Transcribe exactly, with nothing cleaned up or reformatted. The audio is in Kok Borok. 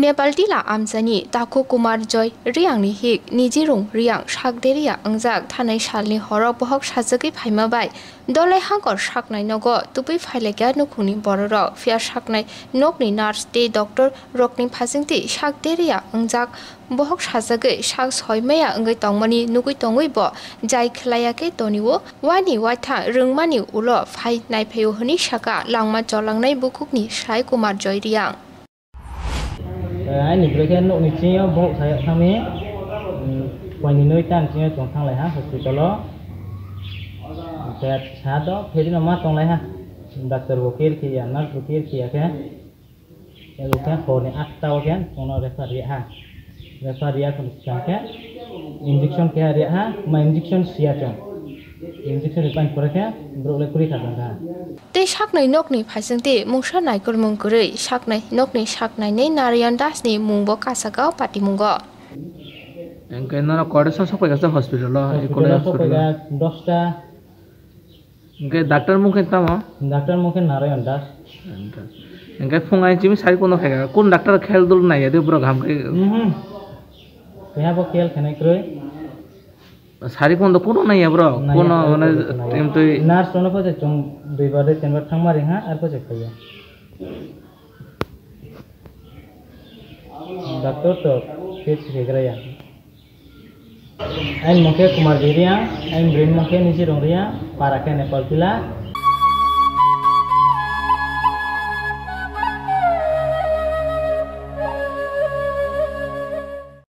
Nepal Tila amchaini Taku Kumar Joy Riangni hik Nijirung Riang sak deriya wngjak thanai salni horo bohok sajagwi phaima bai Dolai hangkor saknai nogo tubui phailaikha nukhungni bororok. Phiya saknai nokni nurse tei doctor rokni phasingtwi sak deriya wngjak bohok sajagwi sak soi maya wngwi tongmani nugwi tongwi bo jai khwlaiya khe tonio. Waini waithang rwngmani ulo phai naiphaio hwnwi sakha langma cholangnai bukhukni Sai Kumar Joy Riang. Eh, aini bwrwi khe nokni chingo bohok sayok thangmi, mm, poini noi tang chingo chwng thanglai ha hospital o. Hwnkhe sa do pherino ma tonglai ha. Doctor bo care khiya, nurse bo care khiya khe. Ebo khe horni atta o khe chwngno refer riya ha. Refer riya khun khe injection khe riya ha, ma injection siya chwng. Injection ripai pore khe borok le kwrwi kha chwng kha. Tei saknai nokni phaisingtwi mungsa naikolmung kwrwi saknai nokni saknaini Narayan Das ni mungbo kasagao patimungo. Hwnkhe norok koito sa sokphaikha sa hospital o? Hospital o sokphaikha dosta. Hwnkhe doctor mung khe tamo? Doctor mung khe Narayan Das. Hwnkhe phung ai chimi sai kono khaikha. Kun doctor khel dul naiya de borok ham khe? Mhm. Keha bo khel khenai kwrwi. Sari kono kono naiya bro. Naiya, kono sari mane kono naiya. Em twi nurse rono phoje chwng dui bar dui tin bar thangma ring ha, ar phoje khaiya. Doctor to fit khigra ya. Ain mokhe Kumar Giriya, ain brin mokhe Niji Rongriya, para khe Nepal Tila.